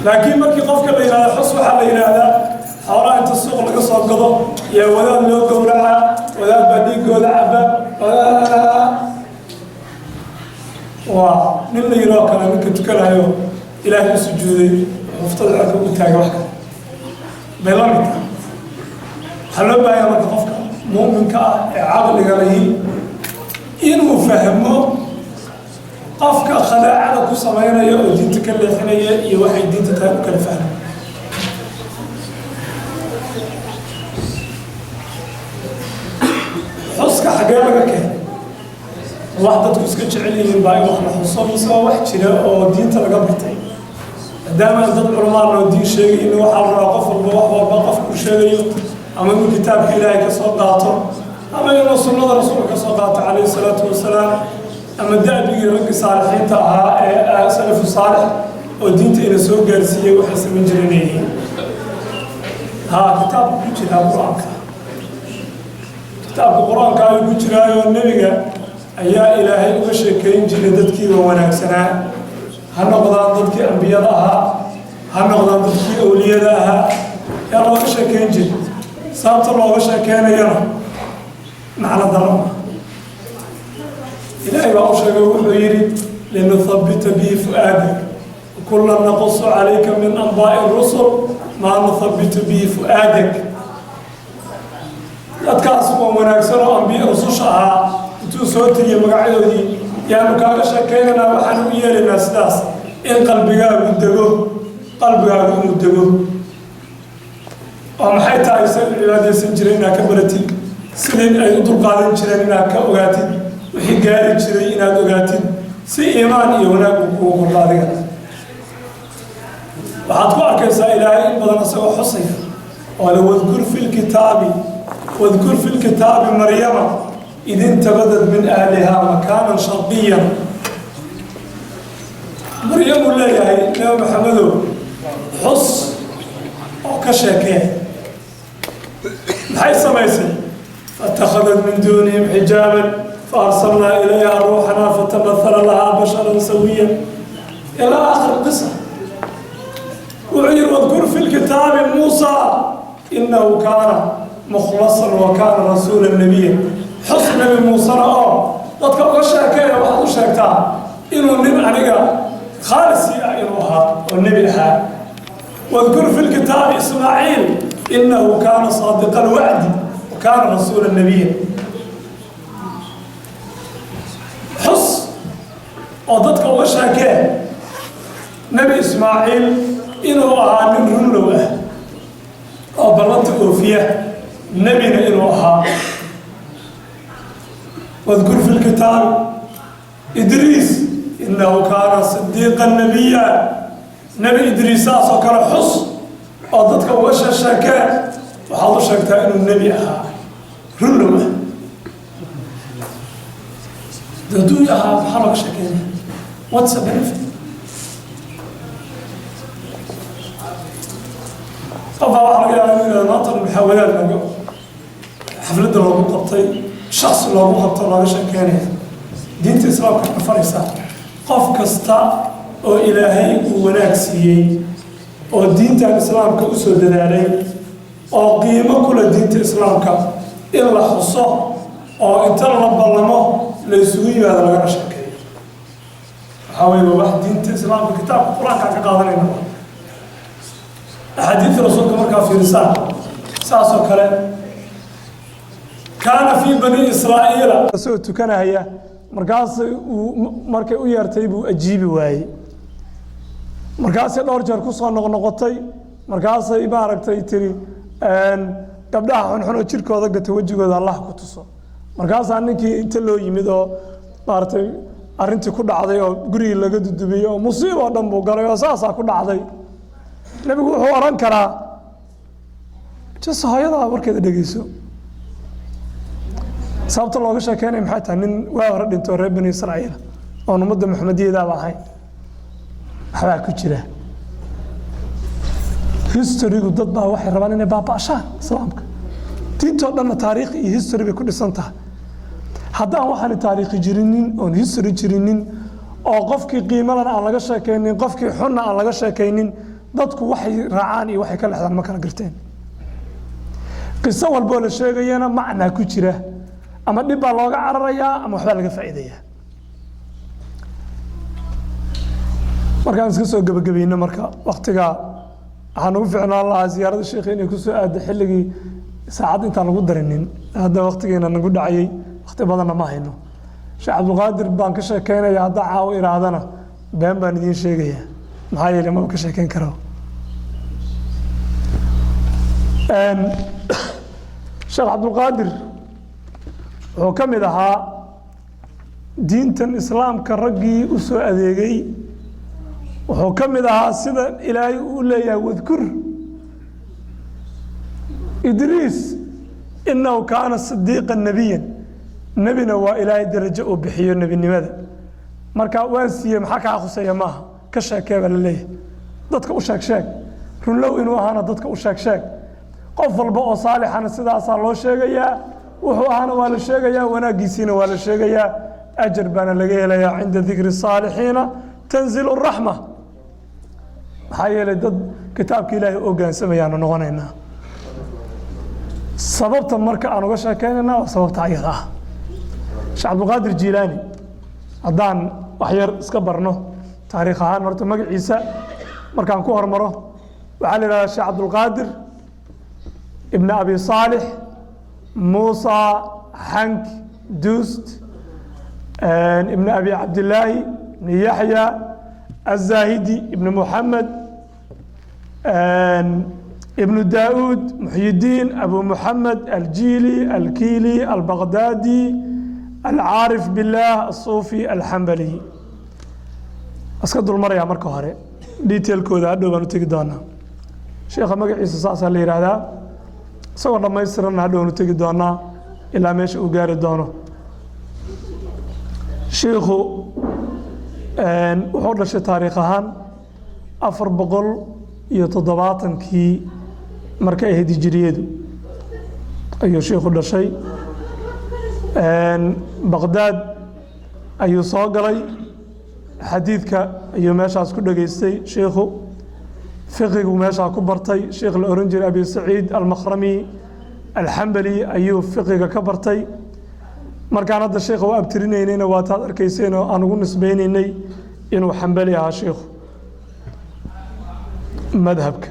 Laakiin markii qofka la yidhahda xus, waxaa la yidhaahdaa xoolaha inta suuq laga soo gado yaa wadaad loo gowracaa, wadaad baa dhiigooda caba. Waa nin la yidhoo kale ninka tukanayo Ilaahay u sujuuday, xuftada cirka u taagay, wax kale bay la mid tahay. Waxaa loo baahanya marka qofka muuminka ah ee caqliga lihi inuu fahmo qofka khadaacada ku samaynaya oo diinta ka leexinaya iyo waxay diinta tahay u kala fahmo. Xuska xaggee laga keenay? Wax dadku iska jecel yihiin baa in wax la xuso, mise waa wax jira oo diinta laga bartay? Maadaama aan dad culamaan oo diin sheegayno, waxaa la rabaa qof walba wax walba qofku sheegayo ama inuu kitaabka Ilaahay ka soo qaato ama inuu sunnada Rasuulka ka soo qaato calayhi salaatu wasalaam, ama da'bigii raggii saalixiinta ahaa ee salafu saalix oo diinta ina soo gaarsiiyey waxay samayn jireen ay yihiin. Haa, kitaabku ku jiraa Qur-aanka, kitaabka Qur-aanka ayuu ku jiraayoo nebiga ayaa Ilaahay uga sheekeyn jiray dadkiiba wanaagsanaa, ha noqdaan dadkii ambiyada ahaa, ha noqdaan dadkii awliyada ahaa, yaa looga sheekeyn jiray. Sababta looga sheekeynayana macno daro ma Ilaahay baa u sheegay. Wuxuu yidhi: "Linuhabbita bihi fu'aadak, kullan naqusu calayka min anbaa'i rusul maa nuhabbitu bihi fu'aadak." Dadkaas waa wanaagsan oo ambiya rususha ahaa intuu soo tiriyey magacyadoodii yaanu kaaga sheekaynaynaa. Waxaan u yeelaynaa sidaas in qalbigaagu dego, qalbigaagu inuu dego oo maxay tahay say u cibaadaysan jireen inaad ka baratid, sidii ay u dulqaadan jireen inaad ka ogaatid, wixii gaari jiray inaad ogaatid, si iimaan iyo wanaag uu kugu kordho adiga. Waxaad ku arkaysaa Ilaahay in badan isagoo xusaya oo le: "Wadkur fi lkitaabi, wadkur fi lkitaabi Maryama id intabadad min ahlihaa makaanan sharqiyan." Maryamuu leeyahay: Nabi Maxamedow, xus oo ka sheekee. Maxay samaysay? "Faاtakhadat min duunihim xijaaban faarsalnaa ilayha ruuxanaa fatamahala lahaa basharan sawiya," ilaa aakhir qisa. Wuxuu yihi: "Wadkur fi lkitaabi Muusa inahu kaana mukhlasan wa kaana rasuula nabiya." Xus Nabi Muusena oo dadka uga sheekeeya. Waxaad u sheegtaa inuu nin aniga khaalisi ah inuu ahaa oo nebi ahaa. "Wadkur fi lkitaabi Ismaaciil inahu kaana saadiqa alwacdi wa kaana rasuula nabiya." Xus oo dadka uga sheekee Nebi Ismaaciil inuu ahaa nin runlow ah oo ballanta oofiya, nebina inuu ahaa. "Wadkur fi lkitaabi Idriis inahu kaana sidiiqa nabiya." Nebi Idriis saasoo kale xus oo dadka uga sheesheekee. Waxaad u sheegtaa inuu nebi ahaa runlow ah. Hadduu ahaa, maxaa looga sheekeynaya? What's the benefit? Qofbaa waxaa laga yaabaa inuu yihahdo: maanta maxaa wadaad looga xafladda loogu qabtay, shaksi loogu qabto, looga sheekeynaya? Diinta Islaamka ka faraysa qof kasta oo Ilaahay uu wanaag siiyey oo diintan Islaamka usoo dadaalay oo qiimo kula diinta Islaamka in la xuso oo inta la ballamo la isugu yimaado lagana sheekeeyo. Waxaa weye waa wax diinta Islaamka, kitaabka Qur-aankaan ka qaadanayna, axaadiidta Rasuulka markaa fiirisaan saasoo kale. Kaana fii bani Israa'iila isagoo tukanaya, markaas uu markay u yeertay buu ajiibi waayey. Markaasay dhowr jeer kusoo noqnoqotay. Markaasay maaragtay tiri: "Gabdhaha xunxun oo jirkooda gata wejigooda Allah ku tuso." Markaasaa ninkii inta loo yimid oo maaragtay arrintii ku dhacday oo gurigii laga dudubiyey oo musiib oo dhan buu galay oo saasaa ku dhacday. Nebigu wuxuu odhan karaa: "Jas hooyadaa warkeeda dhegeyso." Sababta looga sheekeynaya maxay tahay? Nin waa hore dhintay oo reer Bani Israa'iil oon ummadda Maxamediyadaaba ahayn waxbaa ku jira. Historygu dad baa waxay rabaan inay baaba'shaan Islaamka. Diintoo dhanna taariikh iyo history bay ku dhisan tahay. Haddaan waxaani taariikhi jirinin oon history jirinin oo qofkii qiimalana aan laga sheekaynin, qofkii xunna aan laga sheekaynin, Dadku waxay raacaan iyo waxay ka lexdaan ma kala garteen. Qiso walboo la sheegayana macnaa ku jira, ama dhib baa looga cararayaa ama waxbaa laga faa'iidayaa. Markaan iska soo gebagabayno, marka waktiga waxaa nagu ficnaan lahaa ziyaarada sheekha inay kusoo aado xilligii saacad intaan lagu darinin. Hadda waktigeena nagu dhacayay, wakti badanna ma hayno. Sheekh Cabdulqaadir baan ka sheekeynaya, haddaa caawo iraahdana been baan idiin sheegayaa, maxaa yeelay maba ka sheekeyn karo. Sheekh Cabdulqaadir wuxuu ka mid ahaa diintan islaamka raggii u soo adeegay. Wuxuu ka mid ahaa sida Ilaahay uu leeyahay: "Wadkur Idriis inahu kaana sidiiqa nebiyan." Nebina waa Ilaahay darajo uu bixiyo nebinimada. Marka waan siiyey, maxaa kaa khuseeya? Maaha, ka sheekee baa la leeyahay. Dadka u sheeg sheeg runlow inuu ahaana, dadka u sheeg sheeg. Qof walba oo saalixana sidaasaa loo sheegayaa. Wuxuu ahaana waa la sheegayaa, wanaaggiisiina waa la sheegayaa, ajar baana laga helayaa. "Cinda dikri saalixiina tanzilu raxma." Maxaa yeelay dad kitaabka Ilaahay hogaansamayaanu noqonaynaa. Sababta marka aan uga sheekeynayna waa sababta ayada ah. Sheekh Cabdulqaadir Jiilaani haddaan wax yar iska barno taariikh ahaan, horta magaciisa markaan ku hormaro, waxaa la yidhahdaa Sheekh Cabdulqaadir ibn Abi Saalix Muusa Xank Dust ibn Abi Cabdillaahi ibn Yaxya Azaahidi ibn Muxamed ibn Daauud Muxyidiin Abu Muxamed Aljiili Alkiili Albaqdaadi Alcaarif billaah Asuufi Alxambali. Iska dulmarayaa marka hore, detailkooda hadhow baan u tegi doonaa. Sheekha magaciisa saasaa la yidhaahdaa, isagoo dhammaystiranna hadhow aan u tegi doonaa ilaa meesha uu gaari doono. Shiikhu wuxuu dhashay taariikh ahaan 470-kii markay ahayd hijiriyadu ayuu shiikhu dhashay. Baqdaad ayuu soo galay, xadiidka ayuu meeshaas ku dhegaystay. Shiikhu fiqigu meeshaa ku bartay. Sheikh la oran jiray Abi Saciid Almakhrami Alxambali ayuu fiqiga ka bartay. Markaan hadda sheikha u abtirinaynayna waa taad arkayseen oo aan ugu nisbaynaynay inuu xambali ahaa shiikhu madhabka.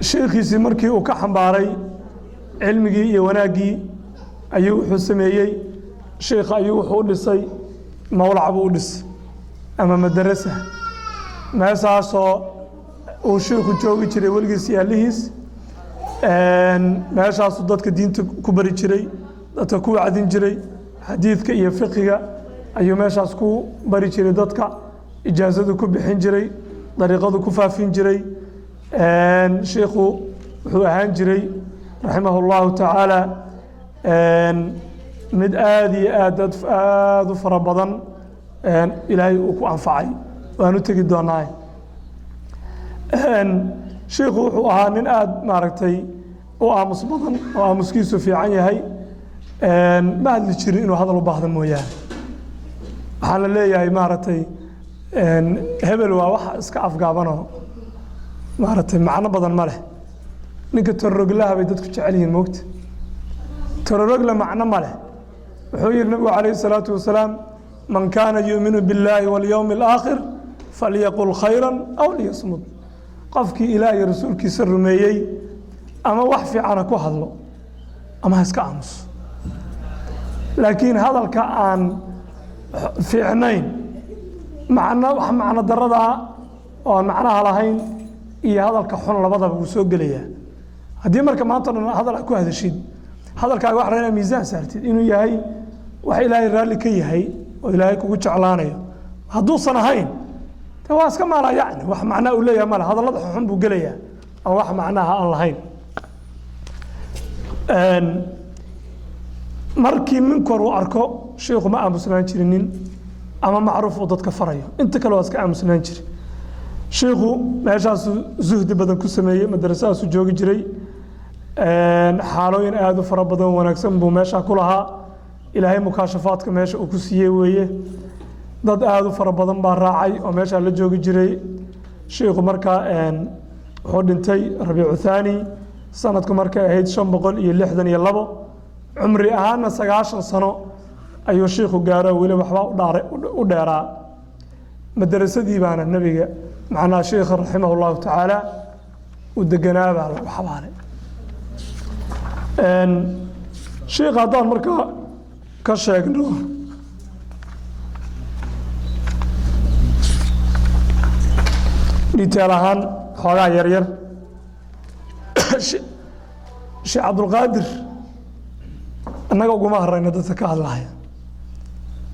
Sheikhiisii markii uu ka xambaaray cilmigii iyo wanaaggii ayuu wuxuu sameeyey, sheikha ayuu wuxuu u dhisay mawlac buu u dhisay ama madarasa, meeshaasoo uu shiikhu joogi jiray weligiis iyo allihiis. Meeshaasuu dadka diinta ku bari jiray, dadka ku wacdin jiray. Xadiidka iyo fiqiga ayuu meeshaas ku bari jiray dadka, ijaasadu ku bixin jiray, dariiqadu ku faafin jiray. Shiikhu wuxuu ahaan jiray, raximah اllahu tacaala, mid aada iyo aad dad aada u fara badan Ilaahay uu ku anfacay. Waan u tegi doonaa. Shiikhu wuxuu ahaa nin aada maaragtay u aamus badan oo aamuskiisu fiican yahay. Ma hadli jirin inuu hadal u baahdo mooyaane. Waxaan la leeyahay, maaragtay, hebel waa wax iska afgaabanoo maaragtay macno badan ma leh. Ninka tororoglaha bay dadku jecel yihiin, moogta tororogle macno ma leh. Wuxuu yihi nabigu calayhi الsalaatu wasalaam: "Man kaana yuuminu biاllaahi walyowmi اlaakhir falyaqul khayra aw liyasmud." Qofkii Ilaah iyo rasuulkiisa rumeeyey ama wax fiicana ku hadlo ama ha iska aamuso. Laakiin hadalka aan fiicnayn, macno wax macno daradaa oo aan macnaha lahayn iyo hadalka xun labadaba wuu soo gelayaa. Haddii marka maanta o dhan hadal aad ku hadashid, hadalkaaga waxa inaad miisaan saartid inuu yahay wax Ilaahay raalli ka yahay oo Ilaahay kugu jeclaanayo. Hadduusan ahayn, de waa iska maalaa, yacni wax macnaa uu leeyahay male. Hadallada xunxun buu gelayaa ama wax macnaha aan lahayn. Markii minkor uu arko, shiikhu ma aamusnaan jirinin, ama macruuf uu dadka farayo, inta kale waa iska aamusnaan jiri. Shiikhu meeshaasuu zuhdi badan ku sameeyey, madrasadaasuu joogi jiray. Xaalooyin aada u fara badan wanaagsan buu meeshaa ku lahaa. Ilaahay mukaashafaadka meesha uu ku siiyey weeye. Dad aada u fara badan baa raacay oo meeshaa la joogi jiray. Shiikhu markaa wuxuu dhintay Rabiicu Thaani, sanadku markay ahayd 562. Cumri ahaana 90 sano ayuu shiikhu gaaro, weli waxbaa u dheeraa. Madarasadii baana nebiga, macnaha shiikha raximah اllahu tacaala, uu deganaa baa lagu xabaalay. Shiikha haddaan markaa ka sheegno detail ahaan xoogaa yar yar, Sheekh Cabdulqaadir annaga uguma harayno dadka ka hadlaya.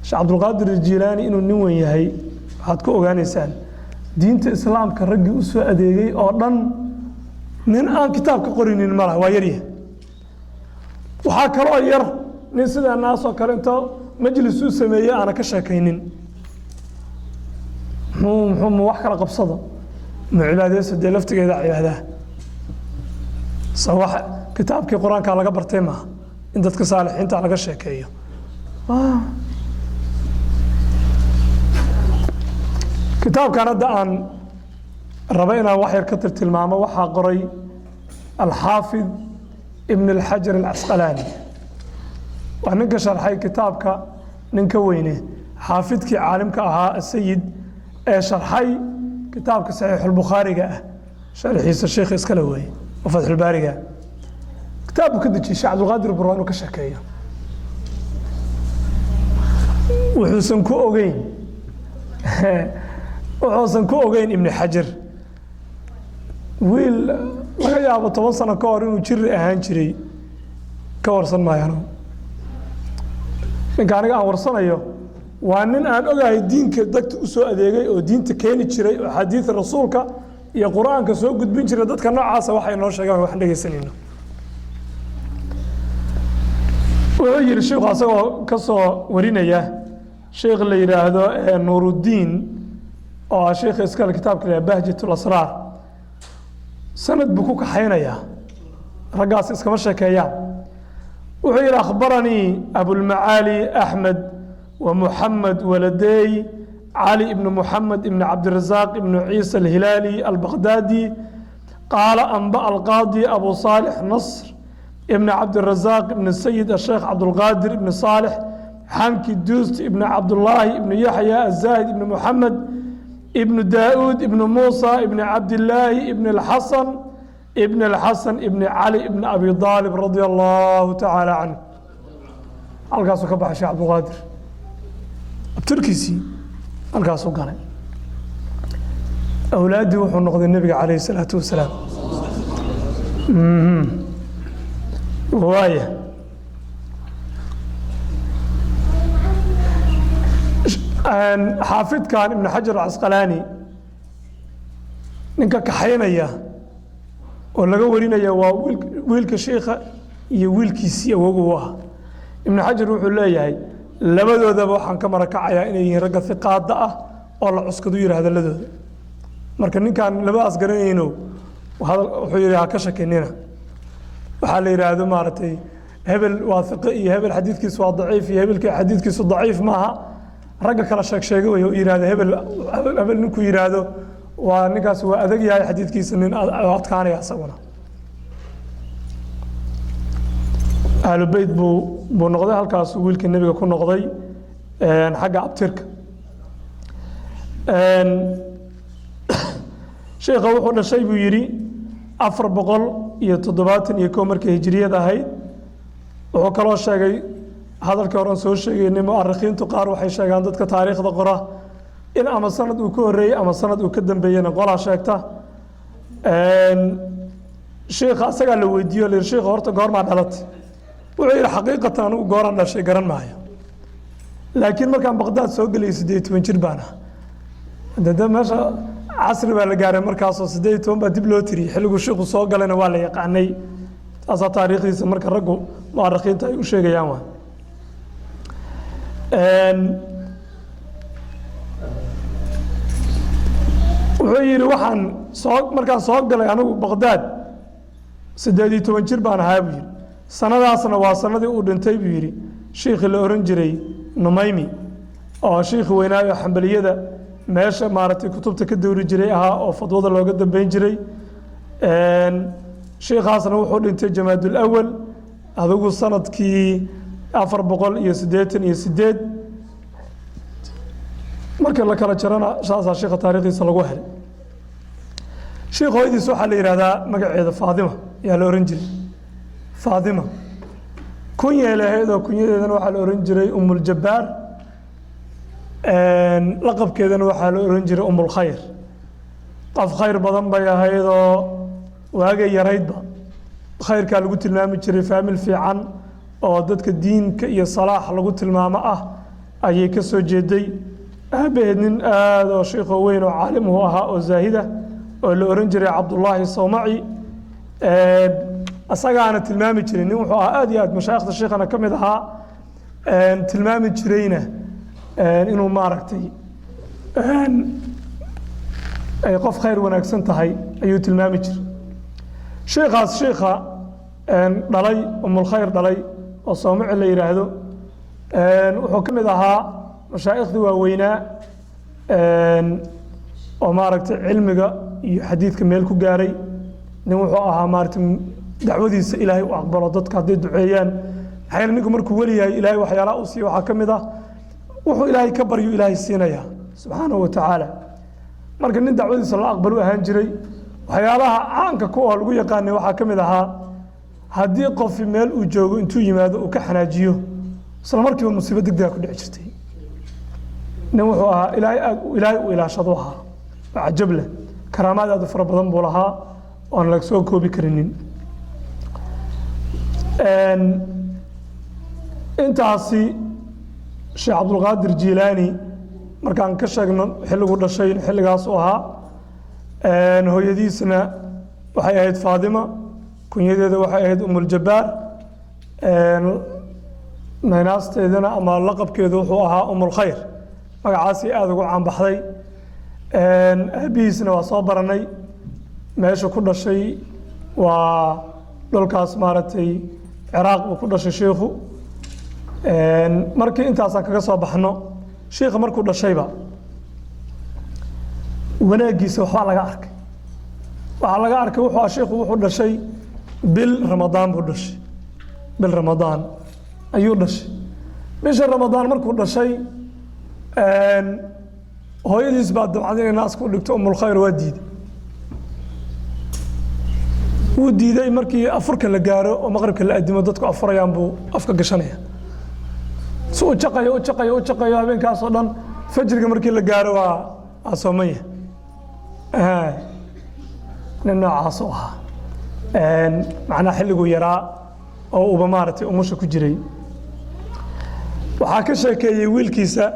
Sheekh Cabdulqaadir Jilaani inuu nin weyn yahay waxaad ku ogaanaysaan diinta Islaamka raggii u soo adeegay oo dhan nin aan kitaab ka qorinin ma laha, waa yaryahay. Waxaa kaloo yar nin sidaa naasoo kale inta majlis u sameeyey aana ka sheekaynin. Muxuu mu wax kala qabsado, mu cibaadeyso, dee laftigeeda cibaadaa sa wax kitaabkii Qur-aanka laga bartay maaha in dadka saalixiinta laga sheekeeyo. Kitaabkan hadda aan raba inaan wax yar ka tiltilmaamo waxaa qoray Alxaafid Ibn Alxajar Alcasqalaani. Waa ninka sharxay kitaabka, ninka weyne, xaafidkii caalimka ahaa, asayid ee sharxay kitaabka Saxiixulbukhaariga ah, sharxiisa sheikha iskale weeye oo Fatxulbaariga. Kitaab buu ka dejiyey Sheekh Cabdulqaadir Burwaa inuu ka sheekeeyo. Wuxuusan ku ogeyn Ibni Xajar wiil laga yaabo 10 sano ka hor inuu jiri ahaan jiray ka warsan maayo. Anigu ninka aniga aan warsanayo waa nin aan ogahay diinka dagta u soo adeegay oo diinta keeni jiray oo axaadiida rasuulka iyo Qur-aanka soo gudbin jiray. Dadka noocaasa waxay noo sheegaan waxaan dhegeysanayno. Wuxuu yihi shiikhu, asagoo ka soo warinaya sheikh la yidhaahdo Nuuruddiin oo ah sheikha iskale kitaabka la Bahjat Lasraar, sanad buu ku kaxaynayaa, raggaas iskama sheekeeyaan. Wuxuu yihi: akhbaranii Abulmacaali Axmed wa Muxamed waladey Cali ibn Muxamed ibn Cabdirasaaq ibn Ciisa Alhilaali Albaqdaadi qaala anba alqaadi Abu Saalix Nasr ibn Cabdirasaaq ibn Sayid asheekh Cabdulqaadir ibn Saalix Xanki Duust ibn Cabdullaahi ibn Yaxya Azaahid ibn Muxamed ibn Daauud ibn Muusa ibn Cabdillaahi ibn Alxasan ibn Alxasan ibn Cali ibn Abi Aalib radia allahu tacaala canhu. Halkaasuu ka baxay Sheekh Cabdulqaadir, abtirkiisii halkaasuu galay. Awlaaddii wuxuu noqday nebiga calayhi salaatu wasalaam. Waaya, xaafidkan Ibn Xajar Alcasqalaani ninka kaxaynaya oo laga warinaya waa wiilka shiikha iyo wiilkiisii awogu u ah. Ibn Xajar wuxuu leeyahay labadoodaba waxaan ka marakacayaa inay yihiin ragga hiqaada ah oo la cuskadu yihi hadaladooda. Marka ninkaan labadaas garanayno wuxuu yihi ha ka shakinina. Waxaa la yidhaahdo maaragtay hebel waa hiqe iyo hebel xadiidkiisu waa daciif iyo hebelka xadiidkiisu daciif maaha, ragga kala sheeg sheega wey oo yidhahdo hebel hebel ninkuu yidhaahdo waa ninkaas waa adag yahay xadiidkiisa, nin adkaanaya. Isaguna ahlu beyt buu noqday, halkaasuu wiilkii nebiga ku noqday xagga abtirka. Sheikha wuxuu dhashay buu yidhi 471 markii hijriyad ahayd. Wuxuu kaloo sheegay hadalkii horan soo sheegaynay, mu'arikhiintu qaar waxay sheegaan, dadka taariikhda qora, in ama sanad uu ka horreeyey ama sanad uu ka dambeeyeyna qolaa sheegta. Sheikha asagaa la weydiiyo, la yihi: sheikha, horta goormaa dhalatay? Wuxuu yihi: xaqiiqatan anigu gooraan dhashay garan maayo, laakiin markaan Baqdaad soo gelayay 18 jir baan ah. De meesha casri baa la gaaray markaasoo 18 baa dib loo tiriyey. Xilliguu shiiku soo galayna waa la yaqaanay. Taasaa taariikhdiisa marka raggu mu'arikhiinta ay u sheegayaan. Waa wuxuu yidhi waxaan soo markaan soo galay anigu Baqdaad 18 jir baan ahaa buu yidhi. Sanadaasna waa sanadii uu dhintay buu yidhi shiikhii la oran jiray Numaymi. Oo shiikhi weynaayo Xambaliyada meesha maaragtay kutubta ka dowri jiray ahaa oo fadwada looga dambeyn jiray. Shiikhaasna wuxuu dhintay Jamaadul Awal, adigu sanadkii 488. Marka la kala jarana saasaa shiikha taarikhdiisa lagu helay. Shiikh hooyadiis waxaa la yidhahdaa magaceeda Faadima ayaa la ohan jiray. Faadima kunyay lahayd oo kunyadeedana waxaa la ohan jiray Umuljabbaar, laqabkeedana waxaa la ohan jiray Umulkhayr. Qof khayr badan bay ahayd oo waagay yaraydba khayrkaa lagu tilmaami jiray. Faamil fiican oo dadka diinka iyo salaax lagu tilmaamo ah ayay ka soo jeeday. Aabaheed nin aada oo shiikho weyn oo caalimuhu ahaa oo zaahida oo la ohan jiray Cabdullaahi Sawmaci, isagaana tilmaami jiray. Nin wuxuu ahaa aad iyo aad mashaayikhda shiikhana ka mid ahaa, tilmaami jirayna inuu maaragtay ay qof khayr wanaagsan tahay ayuu tilmaami jiray. Shiikhaas shiikha dhalay, Umulkhayr dhalay oo Soomaci la yidhaahdo, wuxuu ka mid ahaa mashaaikhdii waaweynaa oo maaragtay cilmiga iyo xadiidka meel ku gaaray. Nin wuxuu ahaa maaragtay dacwadiisa Ilaahay u aqbalo dadka hadday duceeyaan. Maxaa yeele ninku markuu weli yahay, Ilaahay waxyaalaha uu siiyo waxaa ka mid ah wuxuu Ilaahay ka baryu Ilaahay siinayaa subxaanahu wa tacaala. Marka nin dacwadiisa la aqbalu ahaan jiray. Waxyaalaha caanka ku oo lagu yaqaanay waxaa ka mid ahaa haddii qofi meel uu joogo intuu yimaado uu ka xanaajiyo, isla markiiba musiibo degdega ku dhici jirtay. Nin wuxuu ahaa Ilaahay aad Ilaahay u ilaashadu ahaa oo cajab leh. Karaamaad aad u fara badan buu lahaa oon la soo koobi karinin. Intaasi Sheekh Cabdulqaadir Jiilaani markaan ka sheegno, xilligu dhashay xilligaas u ahaa. Hooyadiisna waxay ahayd Faadima, kunyadeeda waxay ahayd Umuljabbaar, naynaasteedana ama laqabkeedu wuxuu ahaa Umulkhayr. Magacaasii aada ugu caanbaxday. Aabihiisna waa soo baranay. Meesha ku dhashay waa dhulkaas maaragtay Ciraaq buu ku dhashay shiikhu. Markii intaasaan kaga soo baxno, shiikha markuu dhashayba wanaaggiisa waxbaa laga arkay. Waxaa laga arkay wuxuu ah shiikhu wuxuu dhashay bil Ramadaan buu dhashay. Bil Ramadaan ayuu dhashay. Bisha Ramadaan markuu dhashay, hooyadiis baa damcad inay naaska u dhigto. Umulkhayr waa diiday, wuu diiday. Markii afurka la gaaro oo maqribka la adimo, dadku afurayaan, buu afka gashanaya si u jaqayo, u jaqayo, u jaqayo habeenkaas oo dhan. Fajriga markii la gaaro waa soomanya. Nin noocaas u ahaa, macnaha xilliguu yaraa oo uba maaragtay umusha ku jiray. Waxaa ka sheekeeyey wiilkiisa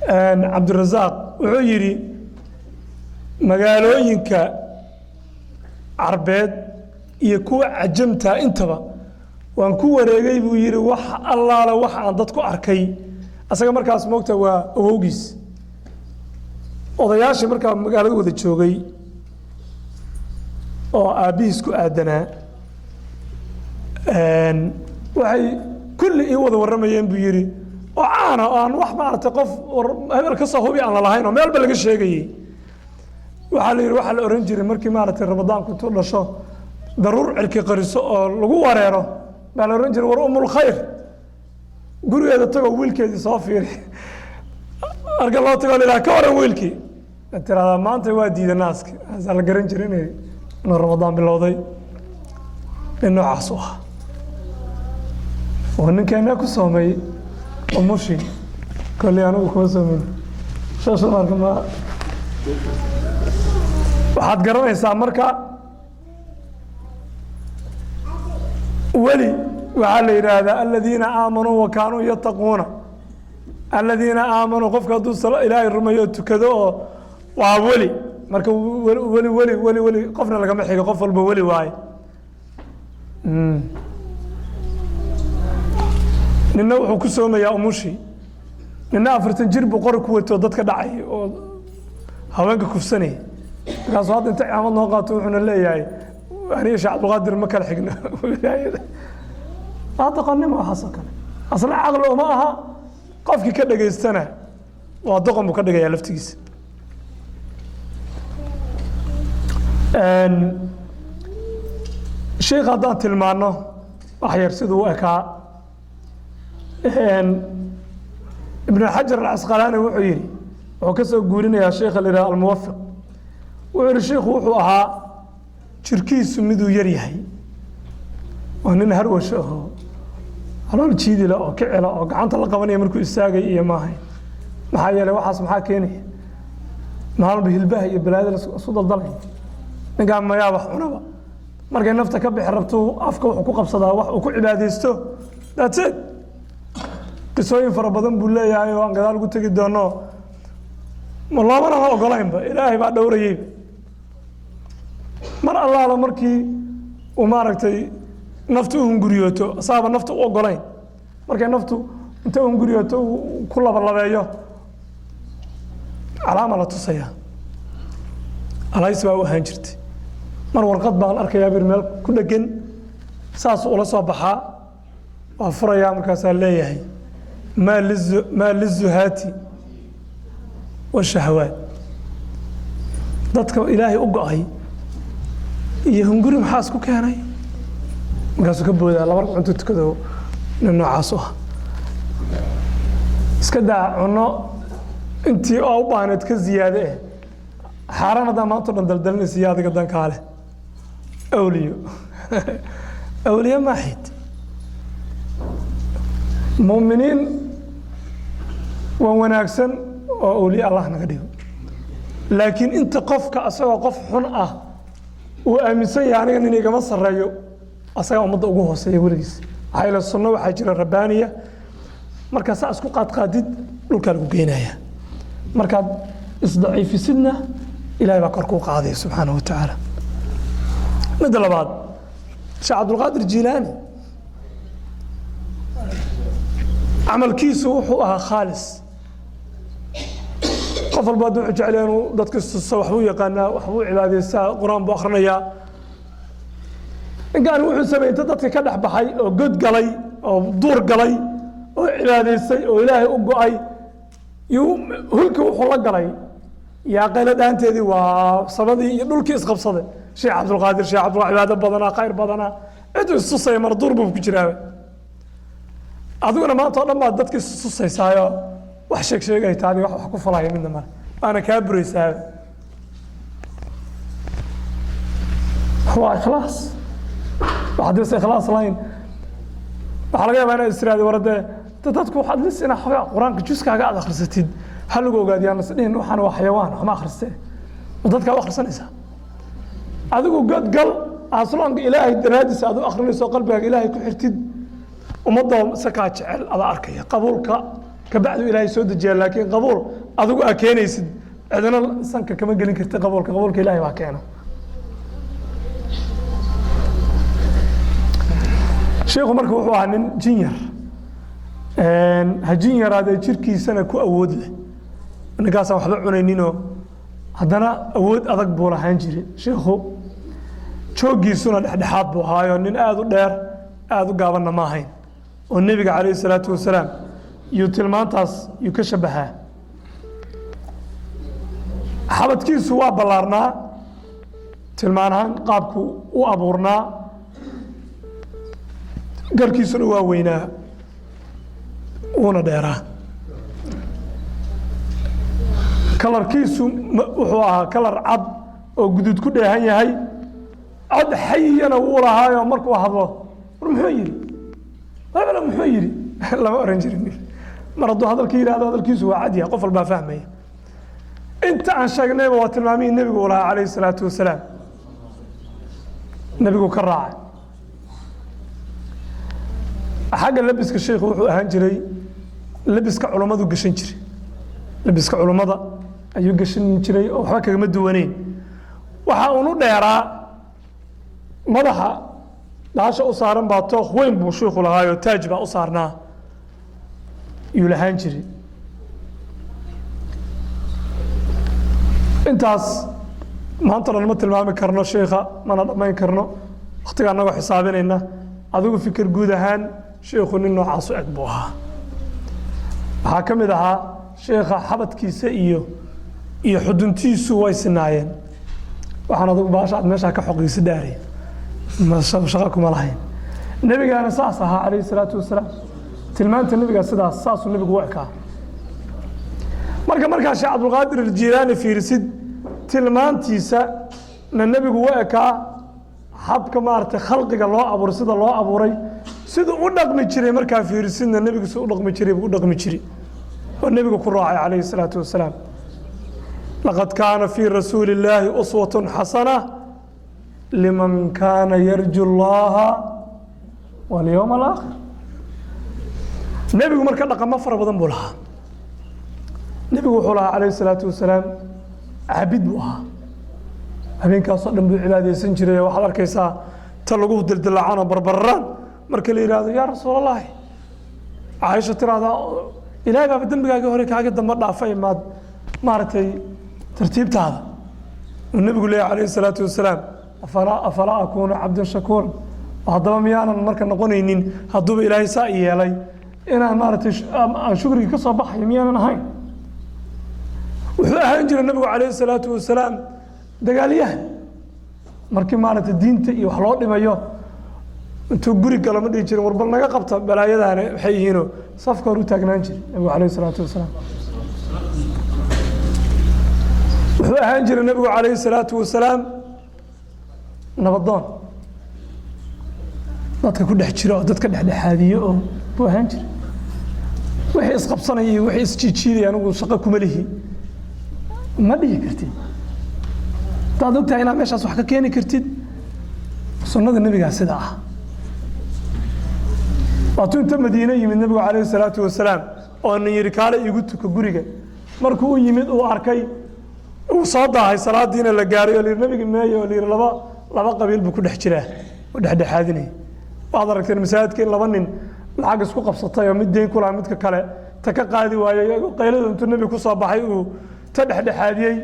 Cabdirasaaq. Wuxuu yidhi magaalooyinka Carbeed iyo kuwa Cajamta intaba waan ku wareegay, buu yidhi. Wax allaala wax aan dad ku arkay asaga markaas moogta waa awowgiis. Odayaashii markaa magaalada wada joogay oo aabbihiis ku aadanaa waxay kulli ii wada warramayeen, buu yidhi, oo caana oo aan wax maaragtay qof hebel ka soo hubi aan la lahayn oo meelba laga sheegayey. Waxaa la yidhi, waxaa la ohan jiray markii maaragtay Ramadaanku intuu dhasho daruur cirki qariso oo lagu wareero baa la ohan jiray, "War Umul Khayr gurigeeda tagoo wiilkeedii soo fiiri." Marka loo tago la yidhaha, "Ka waran wiilkii?" Tiraahdaa, "Maanta waa diida naaska." Aasaa la garan jiray inuu Ramadaan bilowday. Nin noocaas u ah oo ninkeena ku soomay umushii, kolley anigu kuma soomin shashamarka. Ma waxaad garanaysaa marka weli waxaa la yidhaahdaa aladiina aamanuu wa kaanuu yattaquuna. Aladiina aamanuu, qofka hadduu Ilaahay rumeeyo oo tukado oo waa weli. Marka weli weli weli weli weli qofna lagama xigo, qof walba weli waaye. Nina wuxuu ku soomayaa umushii, nina 40 jir buu qori ku wato dadka dhacay oo haweenka kufsanayay. Markaasuu hadda inta cimaamad noo qaato wuxuuna leeyahay, "Aniga Sheekh Cabdulqaadir ma kala xigno wilaayada." Waa doqonnimo waxaas oo kale, asna caqli uma aha. Qofkii ka dhegaystana waa doqon buu ka dhigayaa laftigiisa. Sheikh haddaan tilmaano wax yar siduu u ekaa, Ibn Xajar Alcasqalaani wuxuu yidhi, wuxuu ka soo guurinayaa sheikha la yidhaha Almuwafiq, wuxuu yihi sheikhu wuxuu ahaa jirkiisu miduu yar yahay, waa nin harwasho ahoo calool jiidila oo kicila oo gacanta la qabanaya markuu istaagay iyo maahayn. Maxaa yeelay waxaas maxaa keenaya? Maalba hilbaha iyo balaayada isku daldalaya. Ninkaan mayaa wax cunaba, markay nafta ka bixi rabto afka wuxuu ku qabsadaa wax uu ku cibaadaysto. That's it. Qisooyin fara badan buu leeyahay oo aan gadaal ugu tegi doono, ma loomana ma ogolaynba, Ilaahay baa dhowrayeyba. Mar allaala markii uu maaragtay naftu u hunguriyooto, asaaba nafta u ogolayn, markay naftu inta hunguriyooto uu ku labalabeeyo, calaama la tusaya, alays baa u ahaan jirtay. Mar warqad baan arkayaa bir meel ku dhegan, saasuu ula soo baxaa, waa furayaa, markaasaa leeyahay maa lizuhaati washahawaat, dadka Ilaahay u go'ay iyo hunguri maxaa isku keenay? Markaasuu ka boodaa, laba ragc cunto tukado. Nin noocaas u ah, iska daa cunno intii oo u baahneed ka ziyaade eh, xaaraan haddaa maanta o dhan daldalinaysa iyo adiga dankaa leh. Awliyo awliye maaxid, mu'miniin waa wanaagsan oo awliye Allah naga dhigo, laakiin inta qofka asagoo qof xun ah uu aaminsan yahay aniga nin igama sarreeyo, asagaa ummadda ugu hooseeya weligiis. Maxaa yeele sunno waxaa jira rabbaaniya, markaa saa isku qaadqaadid dhulkaa lagu geenaya, markaad isdaciifisidna Ilahay baa kor kuu qaadaya subxaanahu wa tacaala. Midda labaad, Sheekh Cabdulqaadir Jiilaani camalkiisu wuxuu ahaa khaalis. Qof walba hadduu wuxuu jecel yahay inuu dadka istuso, waxbuu yaqaanaa, waxbuu cibaadaystaa, qur-aan buu akhrinayaa. Ninkaan wuxuu sameeyey inta dadka ka dhex baxay oo god galay oo duur galay oo cibaadaystay oo Ilaahay u go'ay, yuu hulkii wuxuu la galay yaa qaylo dhaanteedii waa sabadii iyo dhulkii isqabsaday. Sheekh Cabdulqaadir, Sheekh Cabdulqaadir, cibaado badanaa, khayr badanaa, ciduu istusaya mar duur buu ku jiraaba. Adiguna maanta oo dhan baad dadka istususaysaayo, wax sheeg sheegay taadi wax ku falaya midna male, waana kaa buraysaaba. Waa ikhlaas. Wax haddii ikhlaas lahayn, waxaa laga yaabaa inaad istiraahdo war dee dadku waxaad lis inaa xogaa qur-aanka juskaaga aad akhrisatid, ha lagu ogaadiyo, aan isdhihin waxaan waa xayawaan waxma akhristee, ma dadkaa u akhrisanaysaa? Adigu godgal asloonka Ilaahay daraadiisa aad u akhrinayso, qalbigaaga Ilaahay ku xirtid, ummadda sakaa jecel adaa arkaya qabuulka kabacdu Ilaahay soo dejiya. Laakiin qabuul adigu aa keenaysid, cidina sanka kama gelin karti qabuulka, qabuulka Ilaahay baa keena. Sheikhu marka wuxuu ahaa nin jinyar, ha jin yaraadee jirkiisana ku awood leh. Ninkaasaan waxba cunayninoo haddana awood adag buu lahaan jiray sheikhu. Jooggiisuna dhexdhexaad buu ahaayo, nin aada u dheer aada u gaabanna ma ahayn, oo nebiga calayhi salaatu wasalaam yuu tilmaantaas yuu ka shabahaa. Xabadkiisu waa ballaarnaa, tilmaan ahaan qaabku u abuurnaa, garkiisuna waa weynaa wuuna dheeraa. Kalarkiisu wuxuu ahaa kalar cad oo guduud ku dheehan yahay. Cod xayana wuu lahaayo, markuu hadlo war muxuu yidhi, hebel muxuu yidhi lama oran jirin. Mar hadduu hadalka yidhahdo, hadalkiisu waa cad yahay, qof walbaa fahmaya. Inta aan sheegnayba waa tilmaamihii nebigu uu lahaa calayhi salaatu wasalaam, nebigu ka raacay. Xagga labiska sheikhu wuxuu ahaan jiray labiska culummadu gashan jiray, labiska culummada ayuu gashan jiray oo waxba kagama duwaneyn. Waxa uunu dheeraa madaxa daasha u saaran baa tooq weyn buu shiikhu lahaayoo taaj baa u saarnaa yuu lahaan jiray. Intaas maanta dhan ma tilmaami karno sheikha, mana dhammayn karno waktiga annagoo xisaabinayna. Adigu fikir guud ahaan sheikhu nin noocaas u eg buu ahaa. Waxaa ka mid ahaa sheekha xabadkiisa iyo xuduntiisu way sinaayeen. Waxaan adugu baasha aad meeshaa ka xoqiisa dhaaray ma shaqo kuma lahayn. Nebigaana saas ahaa calayhi salaatu wasalaam. Tilmaanta nebiga sidaas saasuu nebigu u ekaa. Marka markaa Sheekh Cabdulqaadir Aljiilaani fiirisid, tilmaantiisa na nebigu u ekaa, habka maaragtay khalqiga loo abuuray, sida loo abuuray, siduu u dhaqmi jiray markaa fiirisidna nebigu siduu u dhaqmi jiray buu u dhaqmi jiray oo nebigu ku raacay calayhi salaatu wasalaam. Laqad kaana fii rasuuli illaahi uswatun xasana liman kaana yarju allaha walyowma alaakhir. Nebigu marka dhaqamo fara badan buu lahaa. Nebigu wuxuu lahaa calayhi salaatu wasalaam, caabid buu ahaa, habeenkaasoo dhan buu cibaadaysan jiray. Waxaad arkaysaa ta lagu dildilaacanoo barbararaan marka la yidhaahdo yaa rasuulallaahi, Caaisha tiraahdaa ilaahay baaba dembigaagii hore kaaga dambe dhaafay, maad maaragtay tartiibtaada. Uu nebigu leeyahy calayhi salaatu wasalaam, afalaa akuunu cabdan shakuuran? Haddaba miyaanan marka noqonaynin hadduuba ilaahay saa i yeelay inaan maaragtay aan shukrigii ka soo baxayo miyaanan ahayn? Wuxuu ahaan jiray nebigu calayhi salaatu wasalaam dagaalyahan. Markii maaragtay diinta iyo wax loo dhimayo, intuu guri galo ma dhihi jirin war bal naga qabta balaayadaani waxay yihiinoo, safka hor u taagnaan jiray nebigu calayhi salaatu wasalaam. Wuxuu ahaan jiray nebigu calayhi salaatu wasalaam nabadoon dadka ku dhex jira oo dadka dhexdhexaadiye oo buu ahaan jiray. Wixii isqabsanaya iyo wixii isjiijiidaya anigu shaqo kuma lihi ma dhihi kartid. Haddaad ogtahay inaad meeshaas wax ka keeni kartid, sunnada nebigaa sida ah. Waatuu inta Madiine yimid nebigu calayhi salaatu wasalaam oo nin yidhi kaale iigu tuko guriga. Markuu u yimid uu arkay uu soo daahay, salaadiina la gaaray oo la yidhi nebiga meeye, oo la yidhi laba qabiil buu ku dhex jiraa oo dhexdhexaadinaya. Waxaad aragteen masaajidka in laba nin lacag isku qabsatay oo mid deyn ku lahaa midka kale ta ka qaadi waayey, qaylada intuu nebiga ku soo baxay uu ta dhexdhexaadiyey,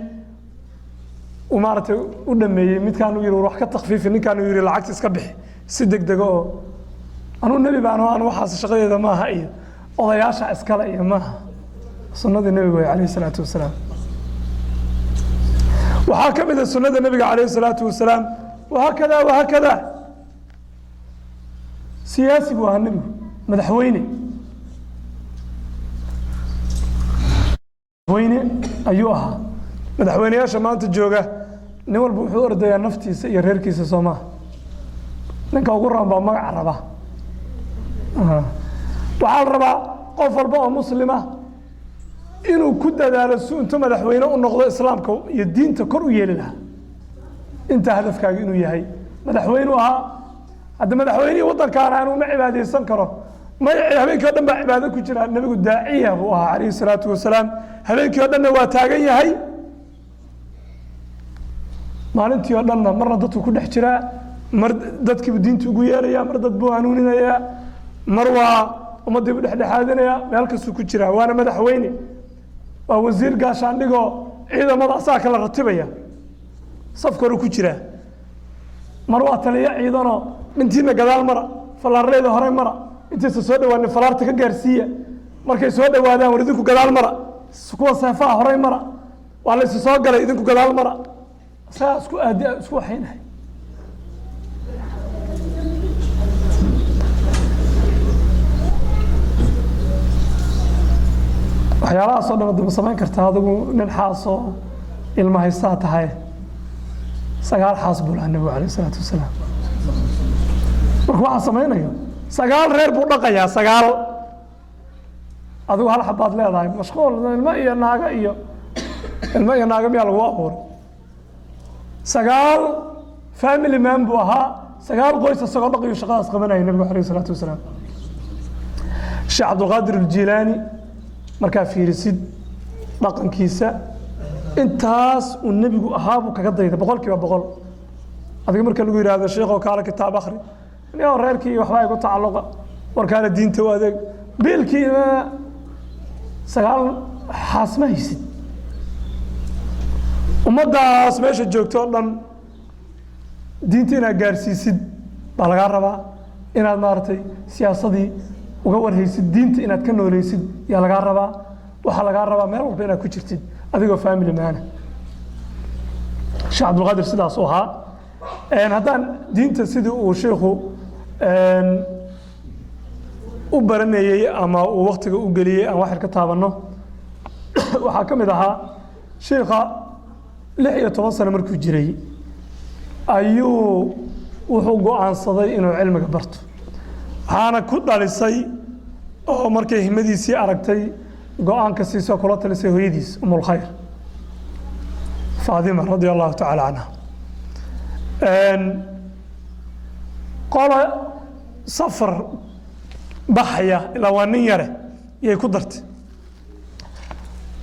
uu maaragtay u dhameeyey. Midkaan uu yidhi war wax ka takfiifi, ninkaan uu yidhi lacagta iska bixi si degdega oo anuu nebi baan oo aan waxaas shaqadeeda maaha iyo odayaasha iskale iyo maaha. Sunnada nebiga way calayhi salaatu wasalaam. Waxaa ka mid ah sunnada nebiga calayhi salaatu wasalaam wahaakada wahaakada. Siyaasi buu ahaa nebigu, madaxweyne ayuu ahaa. Madaxweyneyaasha maanta jooga nin walba wuxuu ordayaa naftiisa iyo reerkiisa, soo maaha? Ninka ugu raban baa magaca raba. Waxaa la rabaa qof walba oo muslima inuu ku dadaalo si intuu madaxweyne u noqdo islaamka iyo diinta kor u yeeli lahaa. Intaa hadafkaaga inuu yahay. Madaxweynu ahaa. Hadda madaxweynihii waddankaana anuu ma cibaadaysan karo, magacii habeenkii o dhan baa cibaado ku jira. Nebigu daaciya buu ahaa calayhi salaatu wasalaam. Habeenkii o dhanna waa taagan yahay, maalintii oo dhanna marna dadku ku dhex jiraa, mar dadkiibu diinta ugu yeerayaa, mar dad buu hanuuninayaa, mar waa ummaddiibu dhexdhexaadinayaa, meel kastuu ku jiraa. Waana madaxweyne, waa wasiir gaashaandhigoo ciidamada asaga kala ratibaya, safka hore ku jiraa. Mar waa taliyo ciidanoo dhintiina gadaal mara, fallaarleyda hore mara, intaysa soo dhawaanin fallaarta ka gaarsiiya, markay soo dhawaadaan war idinku gadaal mara, kuwa seefaha horey mara, waa la isu soo galay, idinku gadaal mara. Isagaa isku aadi isku waxaynahay. Waxyaalahaasoo dhan daba samayn kartaa adigu nin xaasoo ilma haystaa tahay. 9 xaas buu lahaa nebigu calayh isalaatu wasalaam. Marka waxaa samaynayo 9 reer buu dhaqayaa, 9. Adigu hal xabaad leedahay, mashquul ilmo iyo naago iyo ilmo iyo naago miyaa lagu abuuray? 9 family man buu ahaa, 9 qoys isagoo dhaqayo shaqadaas qabanaya nebigu calayh isalaatu wasalaam. Sheekh Cabdulqaadir Aljiilaani markaa fiirisid dhaqankiisa, intaas uu nebigu ahaa buu kaga dayday 100%. Adiga marka lagu yidhaahdo sheekhow kaale kitaab akhri, niyo reerkii waxbaa igu tacalluqa, war kaale diinta u adeeg, biilkii 9 xaas ma haysid. Ummaddaas meesha joogto oo dhan diinta inaad gaarsiisid baa lagaa rabaa, inaad maaragtay siyaasadii Uga warhaysid diinta, inaad ka nooleysid yaa lagaa rabaa. Waxaa lagaa rabaa meel walba inaad ku jirtid adigoo family man ah. Sheekh Cabdulqaadir sidaas u ahaa. Haddaan diinta sidii uu sheikhu u baranayey ama uu waktiga u geliyey aan wax yar ka taabanno, waxaa ka mid ahaa sheikha 16 sano markuu jiray ayuu wuxuu go'aansaday inuu cilmiga barto. Waxaana ku dhalisay oo markay himadiisii aragtay go'aanka siisoo kula talisay hooyadiis, Umulkhayr Faadima, radia Allahu tacaala canha. Qola safar baxaya, ilaa waa nin yare, yay ku dartay.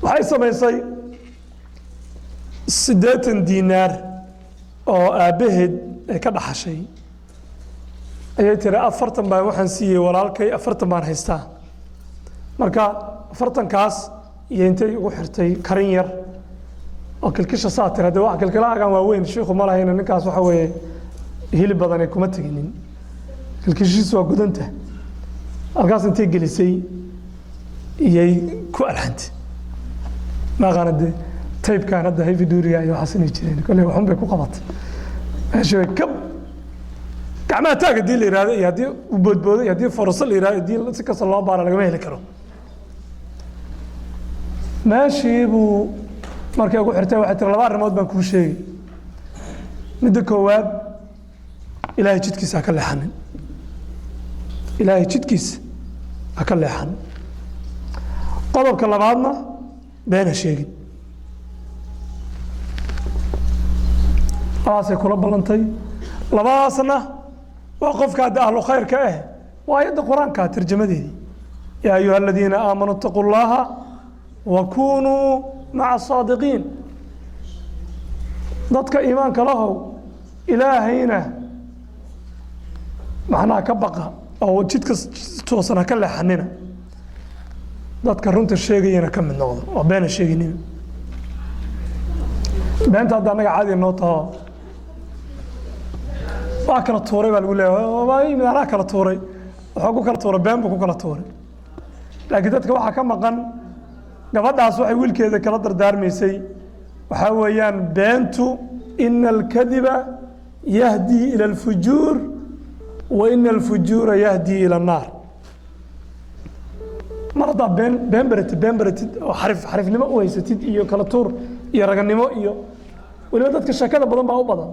Waxay samaysay 80 diinaar oo aabbaheed ay ka dhaxashay ayay tiri: 40 baan waxaan siiyey walaalkay, 40 baan haystaa. Marka 40-kaas iyo intay ugu xirtay karin yar oo kilkisha saa tiri. Hadee wax kilkilahaagan waaweyn shiiku ma lahayna. Ninkaas waxa weeye hilib badan ay kuma teginin, kilkishiisu waa gudanta. Halkaas intay gelisay iyay ku alxantay. Ma aqaana dee taybkan hadda heavy duty-ga iyo waxaas inay jireen. Kolley waxun bay ku qabatay meesha, bay ka gacmaha taag haddii la yihahdo iyo haddii uu boodboodo iyo haddii foroso la yihahdo, haddii si kasta loo baara, lagama heli karo. Meeshii buu markay ugu xirtay waxay tiri: "Laba arrimood baan kuu sheegay. Midda koowaad, Ilaahay jidkiisa ha ka leexanin, Ilaahay jidkiisa ha ka leexan. Qodobka labaadna, been ha sheegin." Labadaasay kula ballantay. Labadaasna waa qofka hadda ahlu khayrka ah, waa aayadda Qur-aanka tarjamadeedii: "يا أيها الذين آمنوا اتقوا الله وكونوا مع الصادقين." Dadka iimaanka lahow, Ilaahayna macnaha ka baqa oo jidka toosan ha ka leexanina, dadka runta sheegayana ka mid noqdo oo beena sheeginina. Beenta hadda annaga caadi noo taho. "Waa kala tuuray" baa lagu leeyahay. "Waa yimid, anaa kala tuuray." Wuxuu ku kala tuuray, been buu ku kala tuuray. Laakiin dadka waxaa ka maqan gabadhaas waxay wiilkeeda kala dardaarmaysay waxaa weeyaan beentu: "إن الكذب يهدي إلى الفجور وإن الفجور يهدي إلى النار." Mar haddaa been baratid, been baratid oo xarifnimo u haysatid iyo kala tuur iyo raganimo, iyo weliba dadka sheekada badan baa u badan.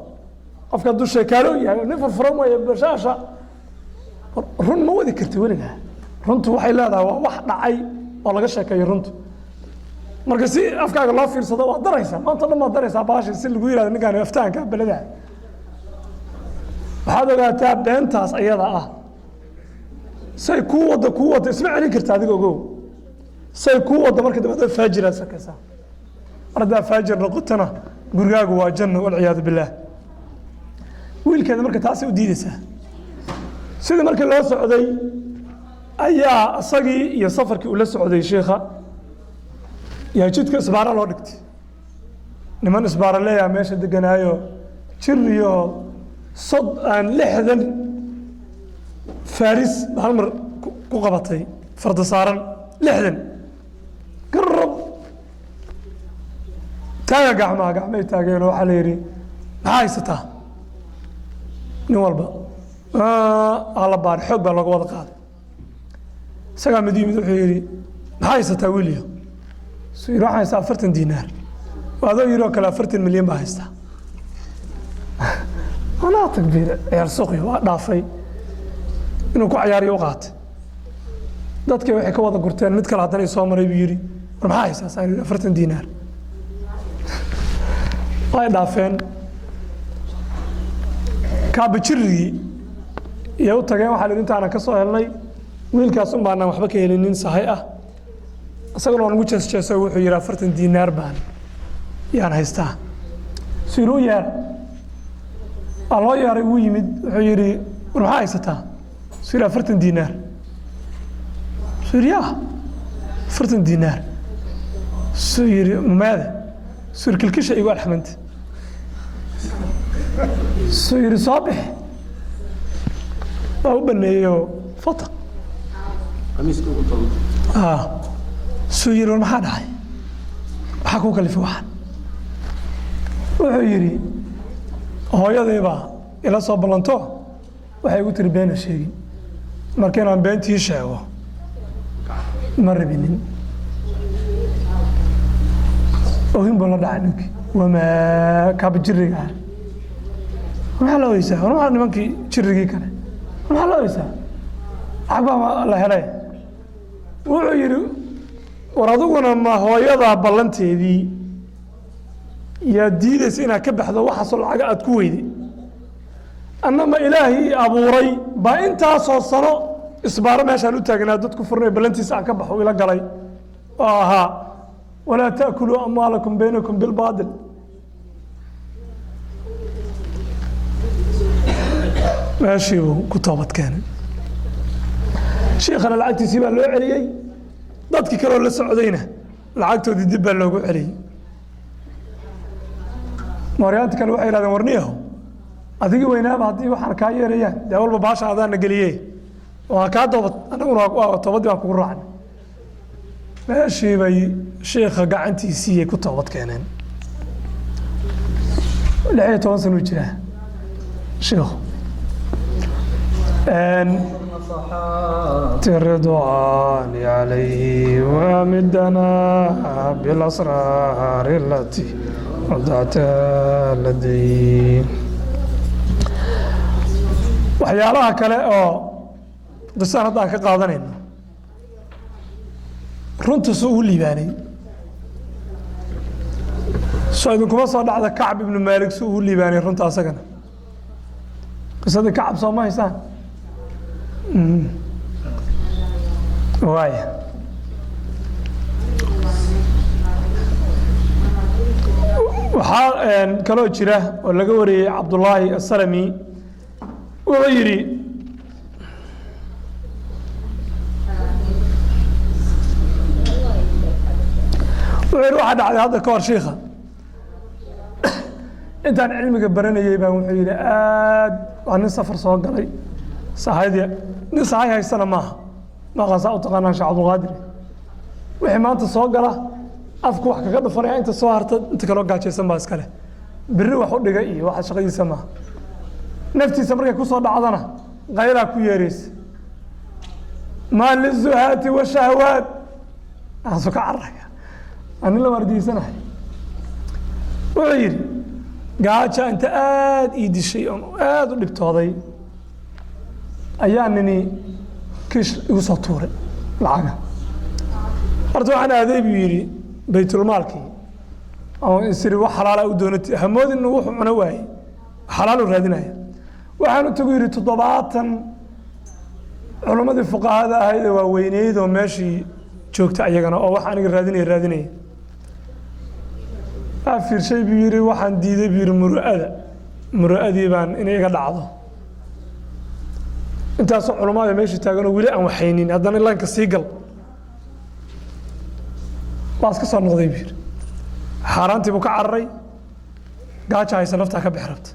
Qofka hadduu sheekaalo yahay, nin furfuran weeye, bashaasha. Run ma wadi karti weligaa. Runtu waxay leedahay waa wax dhacay oo laga sheekeeyo runtu. Marka si afkaaga loo fiirsado, waad daraysaa, maanta dhan baad daraysaa baasha si lagu yihahdo ninkaan aftahanka beladaha. Waxaad ogaataa beentaas ayada ah say kuu waddo, kuu waddo, isma celin karta adiga. Ogow, say kuu waddo, marka dambe adoo faajiraad sakaysaa. Mar haddaa faajir noqotona, gurigaagu waa janno, والعياذ بالله. Wiilkeeda marka taasay u diideysaa. Sidii markii loo socday ayaa isagii iyo safarkii uu la socday sheikha yaa jidka isbaaro loo dhigtay. Niman isbaaro leeyaha meesha deganaayo, jir iyo sod aan 60 faris ba hal mar ku qabatay, farda saaran 60. Garab taaga gacmaha, gacmay taageen oo waxaa la yidhi: "Maxaa haysataa?" Nin walba aa la baaray, xoog baa looga wada qaaday. Isagaa mid yimid, wuxuu yidhi: "Maxaa haysataa, wiilyo?" Suu yidhi: "Waxaan haystaa 40 diinaar." Waa adoo yidhi oo kale 40 milyan baa haystaa. Anaa takbiir, ciyaar suuqi waa dhaafay, inuu ku cayaariyo u qaatay. Dadkii waxay ka wada gurteen. Mid kale haddana soo maray buu yidhi: "War maxaa haysaa?" Saan yidhi: "40 diinaar." Way dhaafeen. Kaabajirigii iyo u tageen. Waxaa la yidhi: "Intaanan ka soo helnay wiilkaas un baanaan waxba ka helinin sahay ah. Isaguna waa nagu jees jeeso, wuxuu yidhi 40 diinaar baan yaan haystaa." Suu yidhi: "U yeer." Waa loo yeeray, wuu yimid. Wuxuu yidhi: "War maxaa haysataa?" Suu yidhi: "40 diinaar." Suu yidhi: "Yaa 40 diinaar?" Suu yidhi: "Maada?" Suu yidhi: "Kilkisha igu alxamanta." Suu yidhi: "Soo bixi." Waa u baneeyeyoo fataq. Suu yidhi, war maxaa dhacay? Maxaa kuu kalifay waxaan? Wuxuu yidhi, hooyaday baa ila soo ballanto, waxay igu tiri beena sheegin, marka inaan beentii sheego ma rabinin. Ohin buu la dhacay ninkii, wamaa kaaba jiriga ah. Maxaa la oysaa? War maxaa nimankii jirigii kale, maxaa la oysaa? Lacag baa la helay. Wuxuu yidhi, war adiguna ma hooyadaa ballanteedii yaa diidaysa inaad ka baxdo? Waxaasoo lacaga aad ku weyday, annama ilaahay i abuuray baa intaasoo sano isbaaro meeshaan u taagnaa dadku furnay, ballantiisa aan ka baxo ila galay oo ahaa walaa ta'kuluu amwaalakum baynakum bilbaatil. Meeshii buu ku toobad keenay. Shiikhana lacagtiisii baa loo celiyey, dadkii kaleoo la socdayna lacagtoodii dib baa loogu celiyey. Mooryaanta kale waxay yidhahdeen, warniyahow, adigii weynaaba haddii waxaan kaa yeerayaan, dee walba baasha adaana geliye, waa kaa toobad, annaguna waa toobaddii baan kugu raacnay. Meeshii bay shiikha gacantiisiiyay ku toobad keeneen. 16 sanuu jiraa shiikhu. الرضوان عليه وامدنا بالأسرار التي وضعت لديه. Waxyaalaha kale oo qisaan hadda aan ka qaadanayno, runta soo ugu liibaanay, soo idinkuma soo dhacda Kacb ibnu Maalik soo ugu liibaanay runta asagana? Qisadii Kacab soo ma haysaan? Waaya, waxaa kaloo jira oo laga wariyey Cabdullaahi Asalami, wuxuu yidhi, waxaa dhacday hadda ka hor shiikha intaan cilmiga baranayey baan, wuxuu yidhi, aad waa nin safar soo galay, sahaydi nin sahay haystana maaha, maqaasaa u taqaanaan Sheekh Cabdulqaadir, wixii maanta soo gala afku wax kaga dhufanaya, inta soo harta inta kaloo gaajaysan baa iskale, berri wax u dhiga iyo waxa shaqadiisa maaha. Naftiisa markay ku soo dhacdana qaylaa ku yeeraysa, maa lizuhaati washahawaat, aasu ka cararaya, waa nin la waardiyeysanahay. Wuxuu yidhi, gaaja inta aad ii dishay oon aad u dhibtooday ayaa nini kiish igu soo tuuray lacaga. Horta waxaan aaday, buu yidhi, baytulmaalkii oo isiri wax xalaala u doonati, hamoodin inuu wuxuu cuno waayey, xalaal u raadinaya. Waxaan u tagu, yidhi, 70 culammadii fuqahada ahayd ee waaweyneyd oo meeshii joogta ayagana oo wax aniga raadinaya raadinaya. Waa fiirshay, buu yidhi, waxaan diiday, buu yidhi, muru'adii baan inay iga dhacdo, intaasoo culamada meeshii taaganoo weli aan waxaynin, haddana lanka sii gal. Waa iska soo noqday, buu yidhi. Xaaraantii buu ka cararay, gaaja haysa, naftaa ka bixi rabta,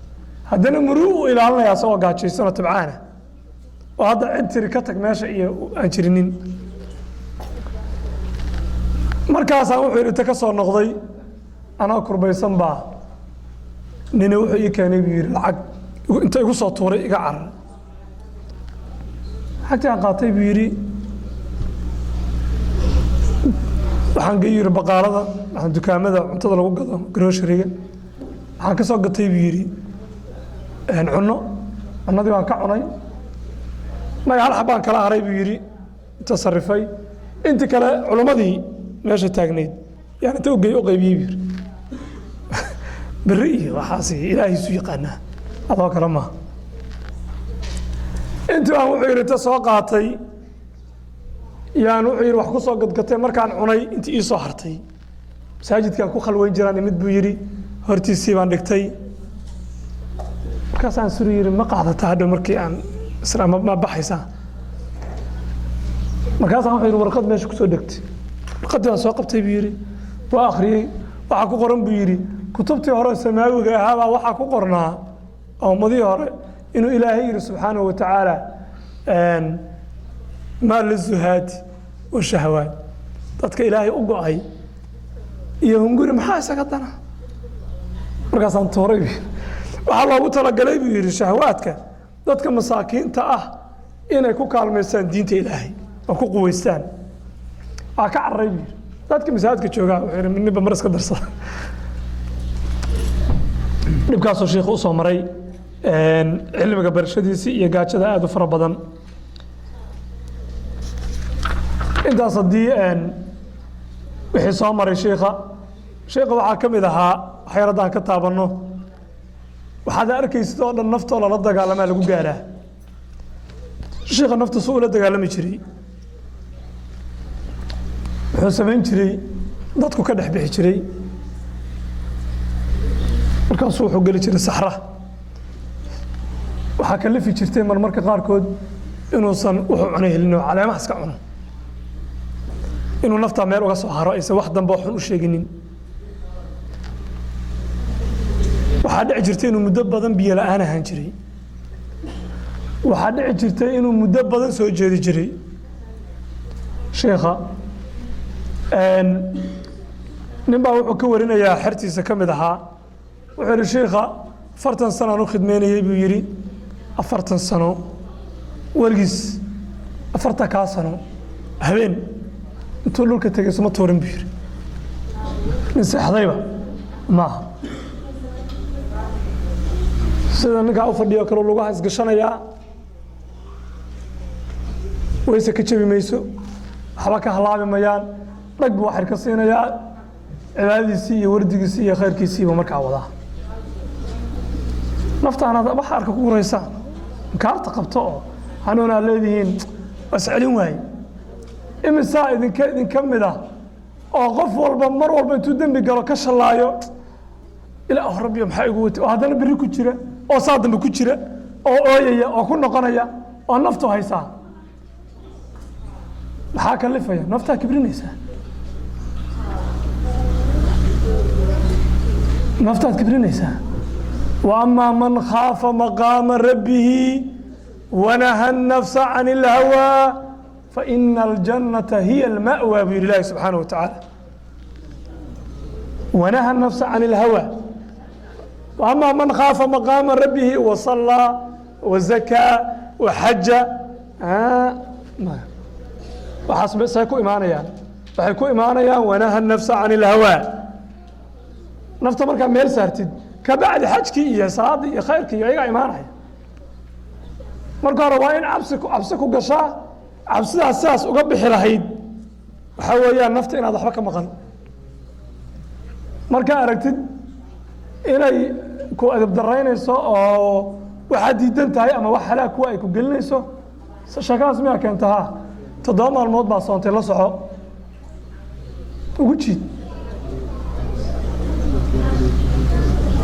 haddana muruu uu ilaalinaya asagoo gaajaysanoo tabcaana oo hadda cid tiri ka tag meesha iyo aan jirinin. Markaasaa wuxuu yidhi, inta ka soo noqday anoo kurbaysan baa nina wuxuu ii keenay, buu yidhi, lacag inta igu soo tuuray iga cararay. Lacagtii aan qaatay, buu yidhi, waxaan gey, yidhi, baqaalada, waxaan dukaamada cuntada lagu gado, groceryga, waxaan ka soo gatay, buu yidhi, cunno. Cunnadii baan ka cunay, maya, hal xabaan kala haray, buu yidhi, inta sarifay intii kale culimmadii meesha taagnayd yaan inta ugey u qaybiyey, buu yidhi. Berri iyo waxaas ilaahay isu yaqaanaa, adoo kale maaha. Intii aan, wuxuu yidhi, inta soo qaatay yaan, wuxuu yidhi, wax ku soo gadgatay. Markaan cunay intii ii soo hartay masaajidkaan ku khalweyn jiraan imid, buu yidhi, hortiisii baan dhigtay. Markaasaan suri yidhi, ma qaadata hadhow markii aan isla ma baxaysaa? Markaasaan, wuxuu yidhi, warqad meesha kusoo dhegtay. Warqaddii baan soo qabtay, buu yidhi, waa akhriyey. Waxaa ku qoran, buu yidhi, kutubtii hore samaawiga ahaabaa waxaa ku qornaa ummadihii hore inuu Ilaahay yidhi subxaanahu wa tacaala, Maa lizuhaadi washahawaat, dadka Ilaahay u go-ay iyo hunguri maxaa isaga dana? Markaasaan tuuray buu yidhi. Waxaa loogu talagalay, buu yidhi, shahawaadka dadka masaakiinta ah inay ku kaalmaystaan diinta Ilaahay oo ku quweystaan. Waa ka cararay, buu yidhi. Dadka masaajidka joogaa, wuxuu yidhi, ninba mar iska darsada. Dhibkaasoo sheikhu usoo maray cilmiga barashadiisii iyo gaajada aada u fara badan. Intaas haddii wixii soo maray shiikha, waxaa ka mid ahaa waxyar haddaan ka taabanno. Waxaad arkaysid oo dhan naftoo lala dagaalamaa lagu gaaraa. Shiikha nafta su ula dagaalami jiray, wuxuu samayn jiray, dadku ka dhex bixi jiray. Markaasuu wuxuu geli jiray saxra. Waxaa kalifi jirtay marmarka qaarkood inuusan wuxuu cunay helin oo caleemaha iska cuno, inuu naftaa meel uga soo haro, aysan wax dambe oo xun u sheeginin. Waxaa dhici jirtay inuu muddo badan biyo la'aan ahaan jiray. Waxaa dhici jirtay inuu muddo badan soo jeedi jiray sheikha. Nin baa wuxuu ka warinayaa, xertiisa ka mid ahaa, wuxuu yihi, shiikha 40 sanaan u khidmeynayey, buu yidhi, 40 sano weligiis 40 kaa sano habeen intuu dhulka tegay suma tuurin, buu yidhi. Nin seexdayba maaha. Sida ninkaa u fadhiyo kale lugaha isgashanayaa, wayse ka jabi mayso, waxba ka halaabi mayaan, dhag buu waxir ka siinayaa, cibaadadiisii iyo wardigiisii iyo khayrkiisiiba markaa wadaa. Naftaanaad waxa arka ku guraysaan inkaarta qabto oo hanuun aad leedihiin waa iscelin waaye. Imisaa idinka mid ah oo qof walba mar walba intuu dembi galo ka shallaayo, "Ilaah Rabbiyo, maxaa igu watay?" oo haddana berri ku jira, oo saa dambe ku jira, oo ooyaya, oo ku noqonaya, oo naftu haysaa? Maxaa kalifaya? Naftaa kibrinaysaa, naftaad kibrinaysaa. وأما من خاف مقام ربه ونهى النفس عن الهوى فإن الجنة هي المأوى, buu yihi Ilahi سubحaanaه وتaعالى. ونهى النفس عن الهوى. وأما من خاف مقام ربه وصلى وزكى وxaja, waxaas say ku imaanayaan? Waxay ku imaanayaan ونهى النفس عن الهوى. Nafta markaa meel saartid, kabacdi xajkii iyo salaaddii iyo khayrkii iyo ayagaa imaanaya. Marka hore waa in cabsi ku gashaa. Cabsidaas sidaas uga bixi lahayd waxaa weeyaan nafta inaad waxba ka maqan. Markaa aragtid inay ku edab daraynayso oo waxaad diidan tahay ama wax halaag kuwa ay ku gelinayso, sheekadaas miyaa keenta? Ha, 7 maalmood baa soontay, la soco, ugu jiid.